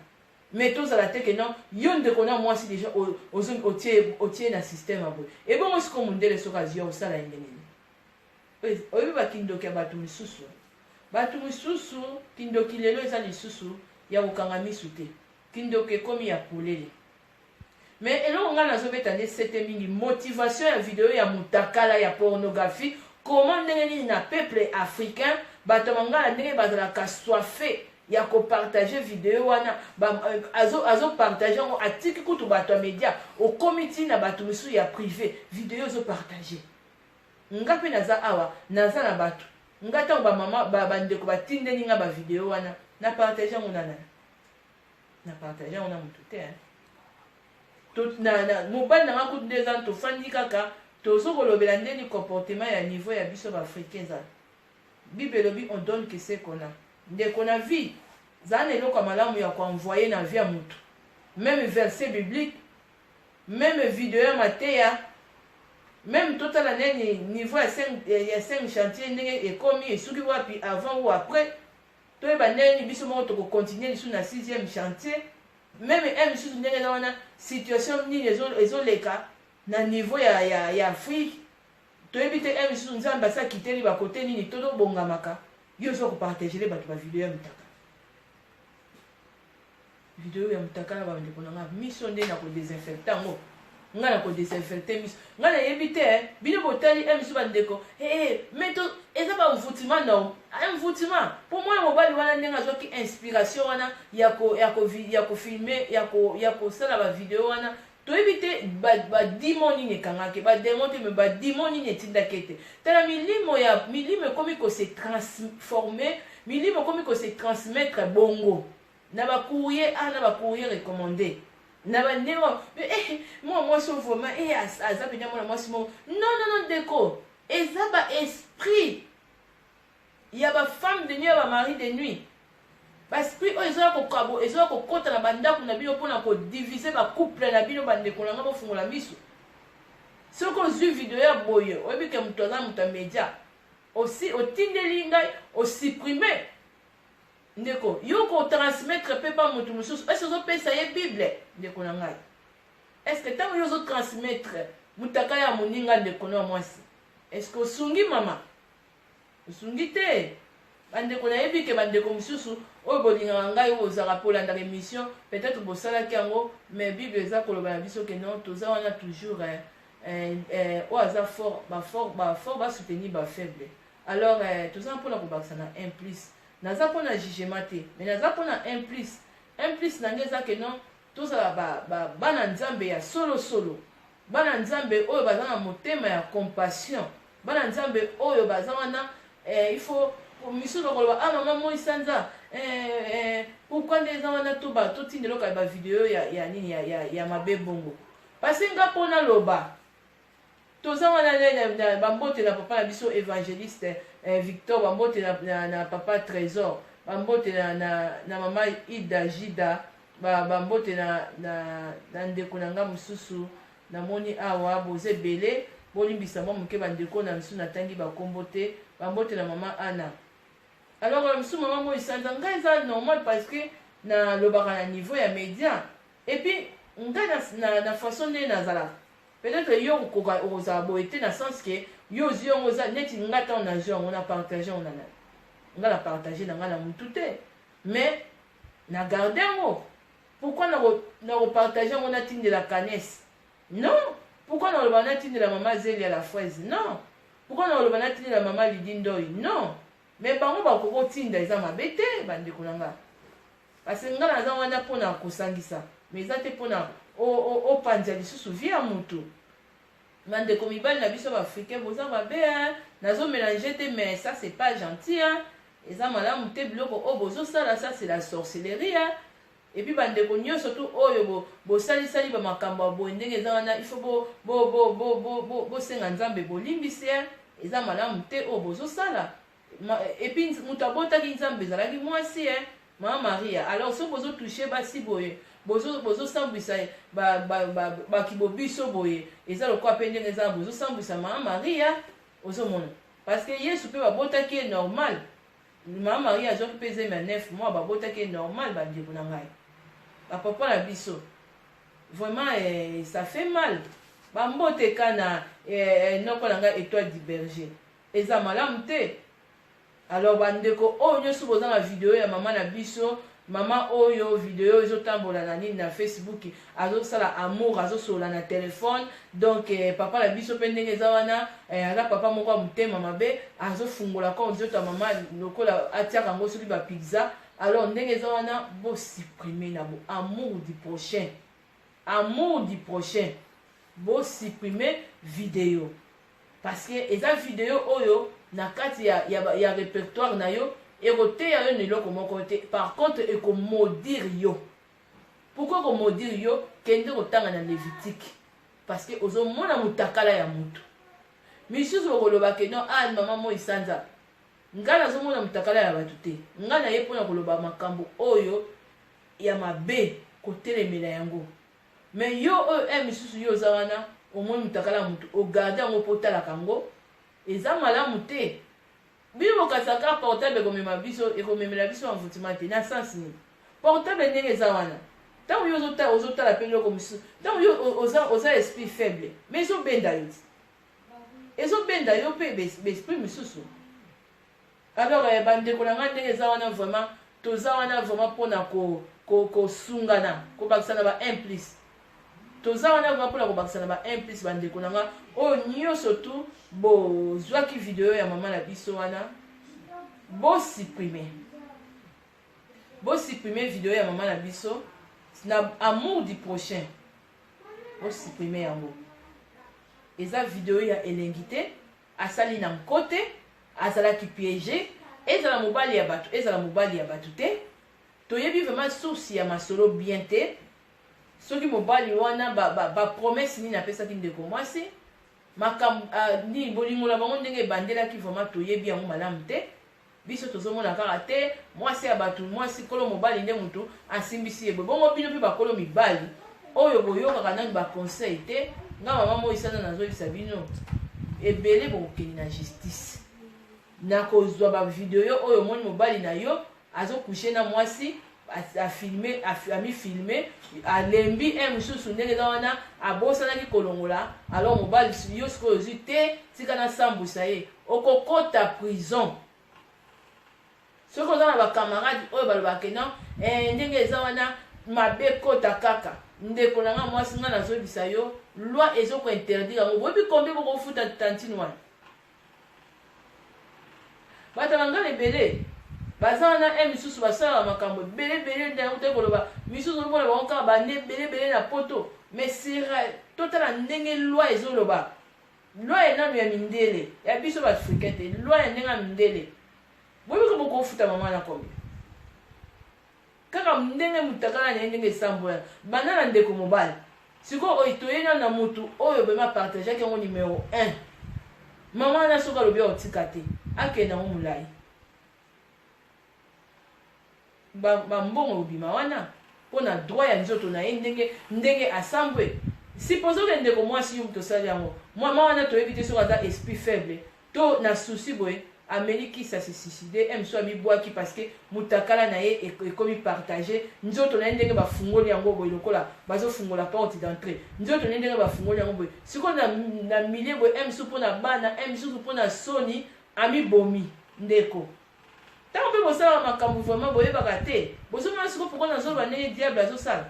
mais tozala te ke non yo ndeko na mwasi deja otie otie na système ya boye ebongo sikoyo mondele soki azwi ya kosala ye ndenge nini oyebi bakindoki ya bato misusu Batu misusu kindoki lelo eza lisusu ya kokanga misu te kindoki ekomi ya polele mais eloko ngai nazobeta nde sete mingi motivation ya video ya mutakala ya pornographie comment ndenge nini na peuple africain bato ya mangala ndenge bazalaka soife ya kopartage video wana azopartage azo yango atiki kutu bato ya media okomi ti na bato misusu ya prive video ezopartage Nga pe naza awa naza na batu nga tango ba maman ba ba ndeko ba tindeli nga ba video wana na partage yango na nani? Na partage yango na mutu te hein. To na na mobali na nga kutu nde eza tofandi kaka tozo kolobela ndeni comportement ya niveau ya biso ba africain eza. Bible elobi on donne que ce qu'on a. Ndeko na vie zala na eloko ya malamu ya ko envoyer na vie ya mutu. Meme verset biblique Meme video ya mateya meme totala neni niveau ya 5 ya 5 chantier ndenge ekomi esuki wapi avant ou après toyeba ndenge nini biso moko toko continuer lisusu na 6e chantier meme un lisusu ndenge eza wana situation nini ezoleka na niveau ya, ya, ya Afrique toyebi te un lisusu Nzambe asi akiteli bakote nini tozobongamaka yo oza kopartagele bato ba video ya mutaka Video ya mutakala ba ndeko na nga miso nde na ko desinfecte yango nga na ko desinfecte miso nga nayebi te eh. Bino botali eh miso ba ndeko eh, eh mais to eza ba mvutima no mvutima po mwana mobali wana ndenge azwaki inspiration wana ya ko ya ko ya ko filmer ya ko ya kosala ba video wana toyebi te ba, ba demon nini ekangaki ba demon te mais ba demon nini etindaki ete tala milimo ya milimo ekomi ko se transformer milimo ekomi ko se transmettre bongo Na ba courrier ah na ba courrier recommande na ba ndenge eh mwana mwasi oyo vraiment eh aza mpenza mwana mwasi moko non non non ndeko eza ba esprit ya ba femme de nuit ya ba mari de nuit ba esprit oyo ezoya kokabo ezoya kokota na bandako na bino mpona kodivise ba couple na bino bandeko na ngai bofungola miso. Soki ozwi video ya boye, oyebi ke moto aza moto ya media, osi otindeli ngai osupprime. Ndeko, yo ko transmettre pe pa moto mosusu, est-ce ozopesa ye Bible? Ndeko na ngai, est-ce que ntango yo ozo transmettre mutakala ya moninga, ndeko na mwasi, est-ce que osungi mama? Osungi te. Bandeko, nayebi ke bandeko mosusu oyo bolingaka ngai, oyo ozalaka mpe olandaka émission, peut-être bosalaki yango, mais Bible eza koloba na biso ke non, toza wana toujours oyo aza fort, bafort bafort basoutenir bafaible. Alors toza mpona kobakisa na 1 plus. Naza mpona jugement te, mais naza mpona 1 plus. 1 plus na ngai eza ke non, tozala bana Nzambe ya solosolo, bana Nzambe oyo baza na motema ya compassion, bana Nzambe oyo baza wana. Il faut misusu bakoloba: "Ah, mama moi sanza, pourquoi nde eza wana totinda eloko ya bavideo ya nini ya mabe bongo?" Parce nga mpo naloba, toza wana na bambote na papa na biso évangéliste Victor, bambote na papa Trésor, bambote na mama Ida Jida, bambote na ndeko na nga mosusu. Namoni awa boza ebele, bolimbisa mwa moke bandeko na misu natangi bakombo te. Bambote na mama Ana. Alors misu mama moi sanza, ngai eza normal parce que nalobaka na niveau ya média et puis ngai na façon ndenge nazalaka, peut-être yo okoka okozala boye te, na sens ke yo ozwi yango, oza neti nga. Ntango nazwi yango, na partage yango na nani? Nga na partage na ngai na mutu te, mais na garde yango. Pourquoi nakopartage yango natindela Canes? Non. Pourquoi nakoloba natindela mama Zelia la fraise? Non. Pourquoi nakoloba natindela mama Lidi Ndoi? Non. Mais bango bakoki kotinda, eza mabe te, bandeko na nga, parce que nga naza wana mpona kosangisa, mais eza te mpona opanza lisusu vie ya mutu. Bandeko mibali na biso baafricain, boza mabe. Nazomélange te, mais ça, c'est pas gentil, hein? Eza malamu te biloko oyo bozosala, ça, c'est la sorcellerie, hein? Et puis bandeko nyonso tu oyo bosalisali bamakambo ya boye, ndenge eza wana, il faut bosenga Nzambe bolimbisi. Eza malamu te oyo bozosala. Et puis moto abotaki Nzambe ezalaki mwasi, mama Maria. Alors soki bozotouche basi boye, bozosambwisa bakibo biso boye, eza lokola mpe ndenge eza bozosambwisa mama Maria. Ozomona, parce que Yesu mpe babotaki ye normal, mama Maria azwaki mpe zemi ya 9 mois, babotaki ye normal. Bandeko na ngai, bapapa na biso, vraiment ça fait mal. Bambote ka na noko na ngai Étoile du Berger, eza malamu te. Alors bandeko oyo nyonso boza na video ya mama na biso, mama oyo video ezotambola na nini, na Facebook, azosala amour, azosolola na telefone, donc papa na biso mpe ndenge eza wana, aza papa moko ya motema mabe, azofungola ko nzoto ya mama lokola atiaka yango soki bapizza. Alors ndenge eza wana, bosupprime na bo amour du prochain, amour du prochain, bosupprime video, parce que eza video oyo na kati ya répertoire na yo ekoteya yo na eloko moko te. Par contre ekomaudire yo. Pourquoi komaudire yo? Kende kotanga na Lévitique, parce que ozomona motakala ya motu. Misusu okoloba ke non, ah, mama moi sanza, ngai nazomona motakala ya bato te. Ngai naye mpona koloba makambo oyo ya mabe, kotelemela yango. Mais yo oyo misusu, yo oza wana, omoni motakala ya motu, ogarde yango mpo otalaka yango, eza malamu te. Bino bokasaka portable ekomema biso, ekomemela biso envoûtement te. Na sens nini? Portable ndenge eza wana, ntango yo ozotala mpe eloko mosusu, ntango yo oza esprit faible, mais ezobenda yo ti, ezobenda yo mpe baesprit mosusu. Alors bandeko na ngai, ndenge eza wana, vraiment toza wana vraiment mpona kosungana, kobakisa na ba 1 plus. Toza wana vraiment mpona kobakisa na ba 1 plus. Bandeko na nga oyo nyonso tu bozwaki video ya mama na biso wana, bosupprime, bosupprime video ya mama na biso na amour du prochain, bosupprime yango. Eza video ya elengi te, asali na nko te, azalaki piège. Ezala mobali ya bato, ezala mobali ya bato te, toyebi vraiment source ya masolo bien te. Soki mobali wana, bapromesse ba nini apesaki ndeko mwasi, makambo nini, bolingo na bango ndenge ebandelaki, vraiment toyebi yango malamu te. Biso tozomona kaka te mwasi ya bato, mwasi kolo mobali nde motu asimbisi ye boye. Bongo bino mpe bakolo mibali oyo boyokaka nani baconseil te? Nga mama moi sana nazoyebisa bino ebele bokokende na justice nakozwa ba video oyo omoni mobali na yo azo couche na mwasi, afilme, amifilme, alembi e mosusu ndenge eza wana, abosanaki kolongola. Alors mobali yo sikoyo ozwi te, tika nasambwisa ye, okokota prison. Soki oza na bacamarade oyo balobaka non, ndenge eza wana mabe, kota kaka. Ndeko na nga mwasi, nga nazoyebisa yo, loi ezokointerdire yango. Boyebi combien bokofuta tantine wana? Bato na ngala ebele baza wana, e misusu basalaka makambo ebele ebele, ntango te koloba misusu omona bango kaka bande ebele ebele na poto. Mais sera totala ndenge loi ezoloba, loi ya nanu ya mindele, ya biso baafricain te, loi ya ndenge ya mindele. Boyebi ko bokofuta mama na combien? Kaka ndenge mutakala na ye ndenge esambola banda na ndeko mobali. Sikoyo oyo toye nanu na mutu oyo bema partageaki yango numero 1, mama wana soki alobi akotika te, akende yango molai, bambongo obima wana mpona droit ya nzoto na ye ndenge asambwe. Supposons ke ndeko mwasi yo moto osali yango, mama wana toyebi te soki aza esprit faible to na souci boye, ameli kisi, ase suicide, m so amibwaki parce que mutakala na ye ekomi partage. Nzoto na ye ndenge bafungoli yango boye, lokola bazofungola porte d'entrée, nzoto na ye ndenge bafungoli yango boye sikoyo na milieu boye, m so mpona bana, m susu mpona soni, amibomi. Ndeko, ntango mpe bosalaka makambo vraiment boyebaka te. Bozomona sikoyo pourquoi nazoloba ndenge diable azosala?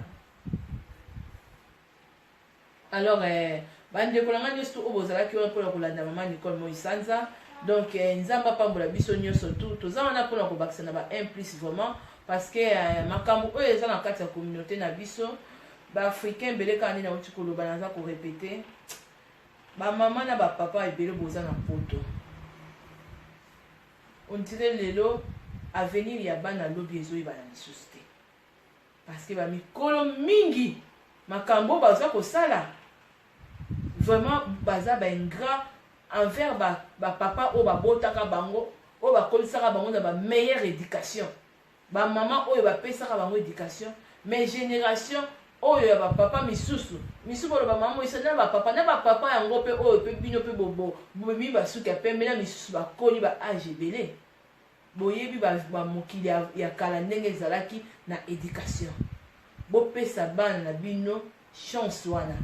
Alors bandeko na ngai nyonso oyo bozalaki wana mpona kolanda mama Nicole Moi Sanza, donc Nzambe apambola biso nyonso. Tu toza wana mpona kobakisa na ba 1 plus vraiment, parce que makambo oyo eza na kati ya communauté na biso baafricain ebele, kaka nde nauti koloba, naza korépéter, bamama na bapapa ebele boza na poto, on dirait lelo avenir ya bana lobi ezoyebana lisusu te, parce que bamikolo mingi makambo oyo baza kosala vraiment baza baingrat envers bapapa oyo babotaka bango, oyo bakolisaka bango na bameilleure éducation, bamama oyo bapesaka bango éducation. Mais génération oyo ya bapapa misusu misusu, baloba mama moisa na bapapa na bapapa yango mpe oyo mpe bino mpe bomi basuki ya pembe na misusu bakoli ba âge ebele, boyebi bamokili ya kala ndenge ezalaki na éducation. Bopesa bana na bino chance wana.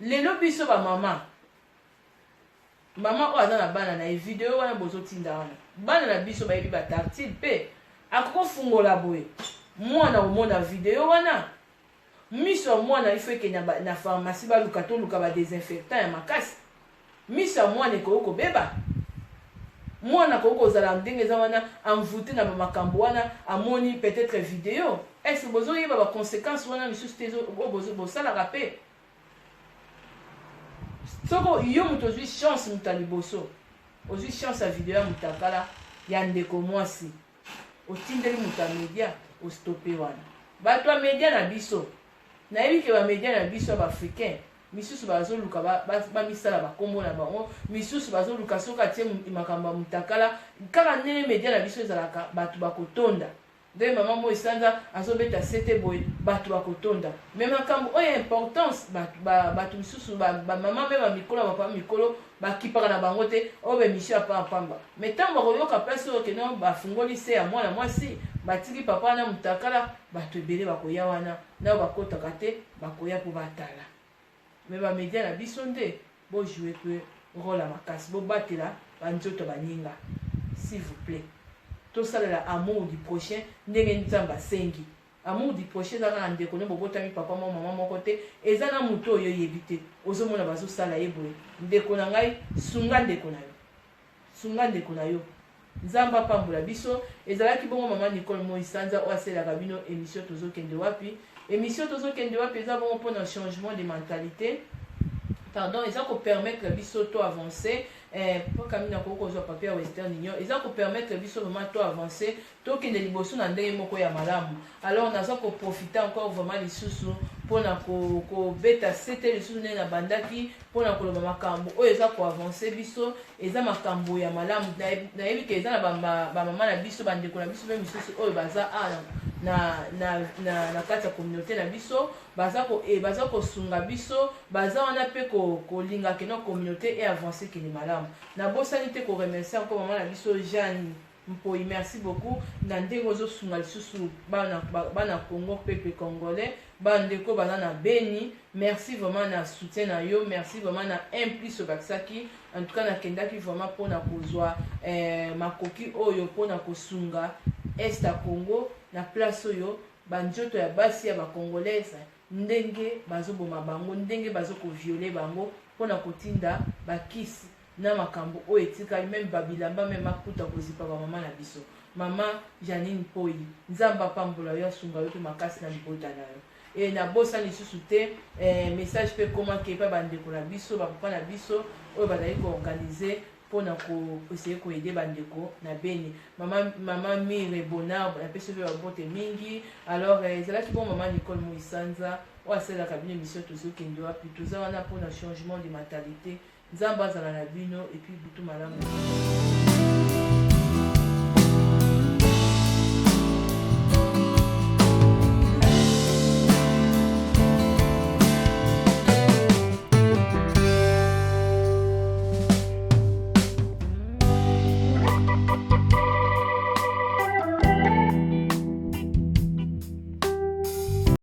Lelo biso bamama, mama oyo aza na bana na ye, video wana bozotinda wana, bana na biso bayebi batartile mpe akokofungola boye, mwana komona video wana, miso ya mwana ifo ekende na pharmacie, baluka, toluka badésinfectant ya makasi. Miso ya mwana ekoki kobeba, mwana akoki kozala ndenge eza wana envoûté na bamakambo wana, amoni peut-être video. Est-ce bozoyeba baconséquence wana misusu te oyo bosalaka? Mpe soko yo moto ozwi chance, moto ya liboso ozwi chance ya video ya motakala ya ndeko mwasi, otindeli moto ya media, ostopper wana. Bato ya media na biso, nayebi ke bamedia na biso ya baafricain misusu bazoluka bamisala bakombo na bango, misusu bazoluka soki atie makambo ya motakala, kaka ndenge media na biso ezalaka, bato bakotonda. Ndenge mama moi sanza azobeta sete boye, bato bakotonda. Mais makambo oyo ya importance, bato misusu, bamama mpe bamikolo, bapapa mikolo, bakipaka na bango te. Oyo baémission ya pambapamba. Mais ntango bakoyoka place oyo keno bafungoli se ya mwana mwasi, batiki papa na motakala, bato ebele bakoya wana. Nao bakotaka te, bakoya mpo batala. Mais bamedia na biso nde bojouer mpe rôle ya makasi, bobatela banzoto baninga, s'il vous plaît. Tosalela amour du prochain ndenge Nzambe asengi. Amour du prochain eza kaka ndeko nde bobotami papa moko mama moko te, eza na motu oyo oyebi te, ozomona bazosala ye boye. Ndeko na ngai, sunga ndeko na yo, sunga ndeko na yo. Nzambe apambola biso. Ezalaki bongo mama Nicole Moi Sanza oyo asalelaka bino émission Tozokende Wapi. Émission Tozokende Wapi eza bongo mpona changement de mentalité, pardon, eza kopermettre biso to avancer. Mpo kami nakoki kozwa papier ya Western Union, eza kopermettre biso vraiment to avancer, tokende liboso na ndenge moko ya malamu. Alors naza koprofiter encore vraiment lisusu mpona kobeta sete lisusu ndenge nabandaki mpona koloba makambo oyo eza koavancer biso, eza makambo ya malamu. Nayebi ke eza na bamama na biso, bandeko na biso mpe misusu oyo baza awa. na, na, na, na kati ya communauté na biso. Baza ko, eh, baza kosunga biso, baza wana mpe kolinga ko keno communauté e avance, kende malamu. Nabosani te koremercier encore mama na biso Jeanne Mpoi, merci beaucoup na ndenge ozosunga lisusu bana, bana Congo, peuple congolais, bandeko baza na Beni. Merci vraiment na soutien na yo, merci vraiment na un plus obakisaki. En tout cas, nakendaki vraiment mpona kozwa makoki oyo mpona kosunga est ya Congo, na place oyo banzoto ya basi ya Bacongolaise, ndenge bazoboma bango, ndenge bazokovioler bango mpona kotinda bakisi na makambo oyo etikali, même babilamba, même maputa kozipa bamama na biso. Mama Janine Mpoi, Nzambe apambola yo, asunga yo mpe makasi na libota na yo. E nabosani lisusu te message mpe ekomaki epai bandeko na biso, bapapa na biso oyo bazali koorganiser mpona koessayer koaider bandeko na Beni. Mama Mire Bonard, napesi mpe babote mingi. Alors, ezalaki bon, mama Nicole Moisanza oyo asalelaka bino émission Tozokende Wapi. Toza wana mpona changement de mentalité. Nzambe azala na bino et puis butu malamu.